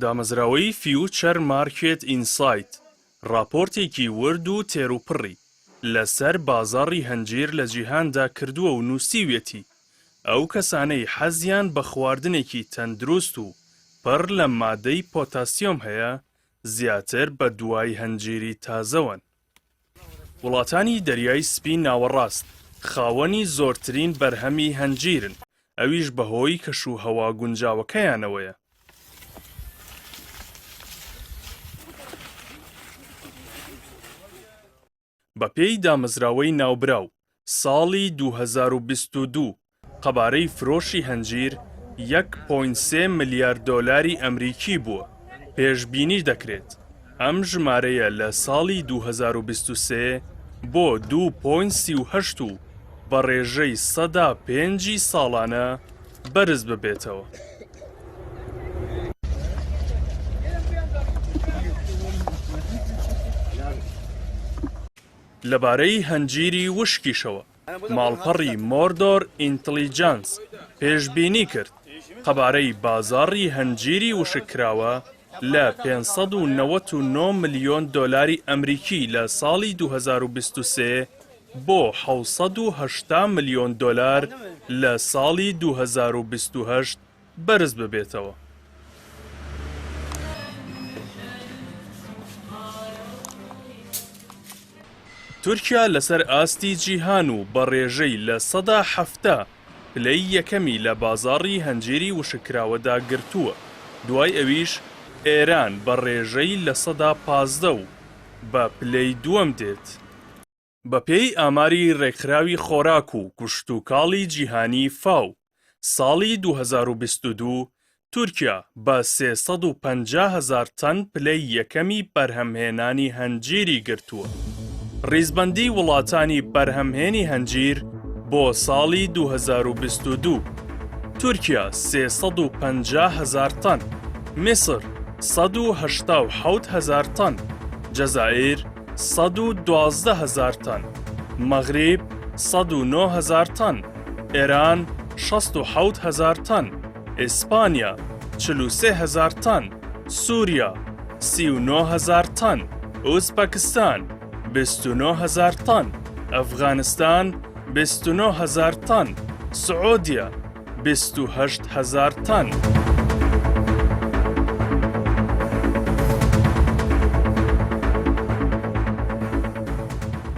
دامەزراوەی فیوچەر مارکێت ئینسایت ڕاپۆرتێکی ورد و تێروپڕی لەسەر بازاڕی هەنجیر لە جیهاندا کردووە و نووسیویەتی، ئەو کەسانەی حەزیان بە خواردنێکی تەندروست و پڕ لە مادەی پۆتاسیۆم هەیە، زیاتر بەدوای هەنجیری تازەوەن. وڵاتانی دەریای سپی ناوەڕاست خاوەنی زۆرترین بەرهەمی هەنجیرن، ئەویش بەهۆی کەشوهەوا گونجاوەکەیانەوەیە. بەپێی دامەزراوەی ناوبراو، ساڵی 2022 قەبارەی فرۆشی هەنجیر یەک point سێ ملیار دۆلاری ئەمریکی بووە، پێشبینی دەکرێت ئەم ژمارەیە لە ساڵی 2023 بۆ دوو point 38 و بە ڕێژەی سەدا پێنجی ساڵانە بەرز ببێتەوە. لەبارەی هەنجیری وشکیشەوە، ماڵپەڕی مۆردۆر ئینتڵیجانس پێشبینی کرد، قەبارەی بازاڕی هەنجیری وشککراوە لە 599 ملیۆن دۆلاری ئەمریکی لە ساڵی 2023 بۆ 780 ملیۆن دۆلار لە ساڵی 2028 بەرز ببێتەوە. تورکیا لەسەر ئاستی جیهان و بە ڕێژەی 70% پلەی یەکەمی لە بازاڕی هەنجیری وشککراوەدا گرتووە، دوای ئەویش ئێران بە ڕێژەی 15% و بە پلەی دووەم دێت. بەپێی ئاماری رێکخراوی خۆراک و کشتوکاڵی جیهانی فاو، ساڵی 2022 تورکیا بە 350 هەزار تەن پلەی یەکەمی بەرهەمهێنانی هەنجیری گرتووە. ریزبەندی وڵاتانی بەرهەمهێنی هەنجیر بۆ ساڵی 2022، تورکیا 350 هەزار تەن، میسر 187 هەزار تەن، جەزائیر 112 هەزار تەن، مەغریب 109 هەزار تەن، ئێران 67 هەزار تەن، ئیسپانیا 43 هەزار تەن، سووریا 39 هەزار تەن، ئوزبەکستان 29 هەزار تەن، ئەفغانستان 29 هەزار تەن، سعودیە 28 هەزار تەن.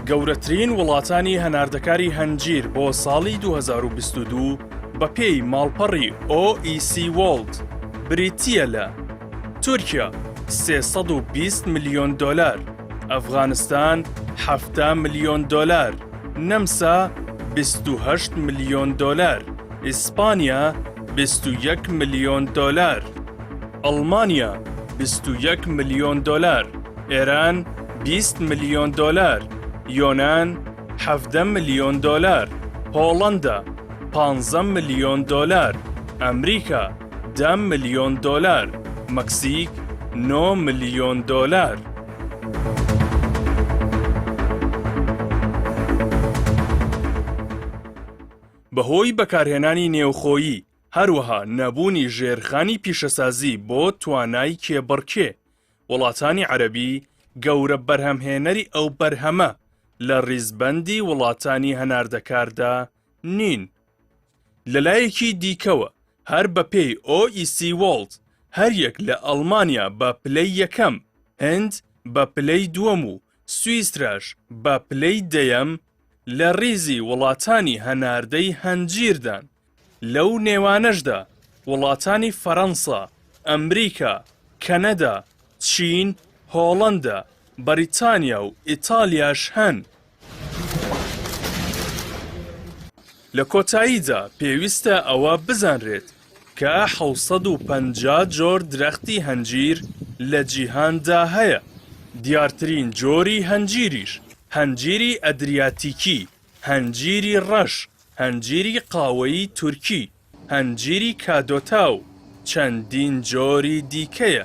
گەورەترین وڵاتانی هەناردەکاری هەنجیر بۆ ساڵی 2022 بەپێی ماڵپەڕی OEC World بریتییە لە تورکیا 320 ملیۆن دۆلار، ئەفغانستان 70 ملیۆن دۆلار، نەمسا 28 ملیۆن دۆلار، ئیسپانیا 21 ملیۆن دۆلار، ئەڵمانیا 21 ملیۆن دۆلار، ئێران 20 ملیۆن دۆلار، یۆنان 17 ملیۆن دۆلار، هۆڵەندا 15 ملیۆن دۆلار، ئەمریکا 10 ملیۆن دۆلار، مەکسیک 9 ملیۆن دۆلار. بەهۆی بەکارهێنانی نێوخۆیی، هەروەها نەبوونی ژێرخانی پیشەسازی بۆ توانای کێبڕکێ، وڵاتانی عەرەبی گەورە بەرهەمهێنەری ئەو بەرهەمە لە ڕیزبەندی وڵاتانی هەناردەکاردا نین. لەلایەکی دیکەوە هەر بەپێی OEC World هەریەک لە ئەڵمانیا بە پلەی یەکەم، هند بە پلەی دووەم و سویسراش بە پلەی دەیەم لە ڕیزی وڵاتانی هەناردەی هەنجیردان، لەو نێوانەشدا وڵاتانی فەرەنسا، ئەمریکا، کەنەدا، چین، هۆڵەندا، بەریتانیا و ئیتالیاش هەن. لە کۆتاییدا پێویستە ئەوە بزانرێت کە 750 جۆر درەختی هەنجیر لە جیهاندا هەیە، دیارترین جۆری هەنجیریش هەنجیری ئەدریاتیکی، هەنجیری ڕەش، هەنجیری قاوەیی تورکی، هەنجیری کادۆتا و چەندین جۆری دیکەیە.